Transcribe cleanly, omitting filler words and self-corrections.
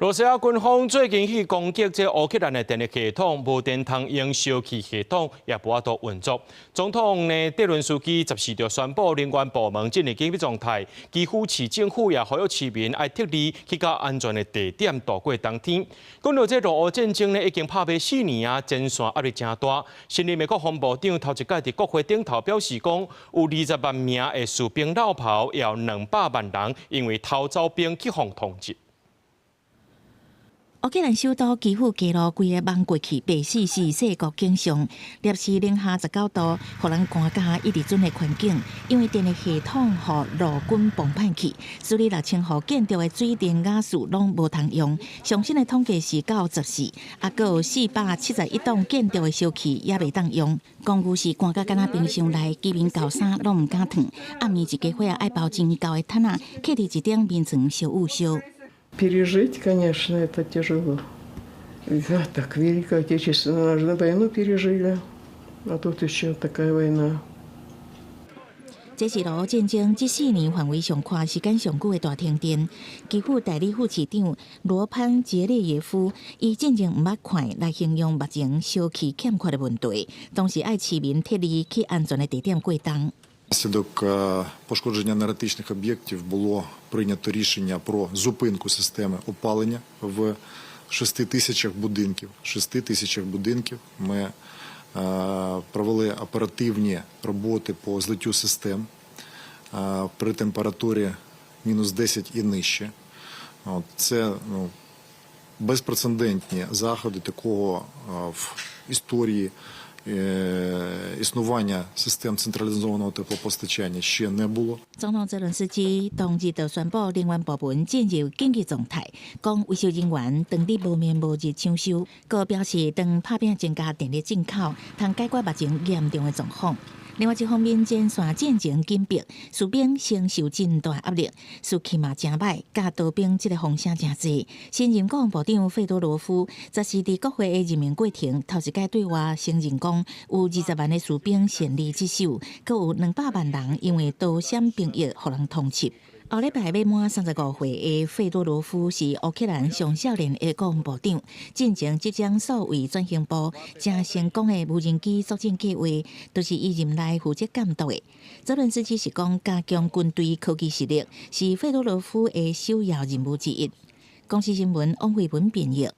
羅西亞軍方最近去攻擊這烏克蘭的電力系統，無電通用，燒氣系統也無法度運作。總統呢，澤倫斯基14就宣布，能源部門進入緊急狀態，基輔市政府也呼籲市民愛撤離去到安全的地點度過冬天。講到這俄烏戰爭呢，已經拍欲4年啊，前線壓力誠大。新任的國防部長頭一擺佇國會頂頭表示講，有20萬名的士兵落跑，也有200萬人因為逃走兵去予通緝。烏克蘭首都基輔街路規个蒙過去，白死死四國景象，攝氏零下19度，予人寒甲一直準的環境。因為電力系統予俄軍崩盤去，所以6000戶建築的水電瓦斯攏無通用。上新的統計是到14，猶閣有471棟建築的燒氣也袂當用。公寓是寒甲敢若冰箱內，居民厚衫攏毋敢脫。暗暝一家伙愛包真厚的毯仔，蓋佇一頂眠床燒捂燒。 Пережить, конечно, это тяжело. Да, так Великую Отечественную войну пережили, а тут еще такая война. 這是俄烏戰爭這4年範圍上寬、時間上久的大停電。基輔代理副市長羅潘傑列耶夫以進前毋捌看來形容目前燒氣欠缺的問題，當時愛市民撤離去安全的地點過冬。 Внаслідок пошкодження енергетичних об'єктів було прийнято рішення про зупинку системи опалення в 6 тисячах будинків. 6 тисячах будинків ми провели оперативні роботи по злиттю систем при температурі мінус 10 і нижче. От, це, ну, безпрецедентні заходи, такого в історії існування систем централізованого теплопостачання ще не було. 總統澤倫斯基當日就宣布能源部門進入緊急狀態，講維修人員當日無眠無日搶修，閣表示當拍拚增加電力進口，通解決目前嚴重的狀況。另外一方面，前線戰情緊迫，士兵承受真大壓力，士氣嘛誠䆀，共逃兵這个風聲誠濟。新任國防部長費多羅夫十四佇國會的任命過程，頭一擺對外承認講，有20萬的士兵戰離職守，閣有200萬人因為逃閃兵役予人通緝。後禮拜欲滿35歲的費多羅夫是烏克蘭上少年的國防部長，進前執掌數位轉型部，誠成功的無人機作戰計劃，都是伊任內負責監督的。澤倫斯基是講，加強軍隊科技實力是費多羅夫的首要任務之一。公視新聞王慧文編譯。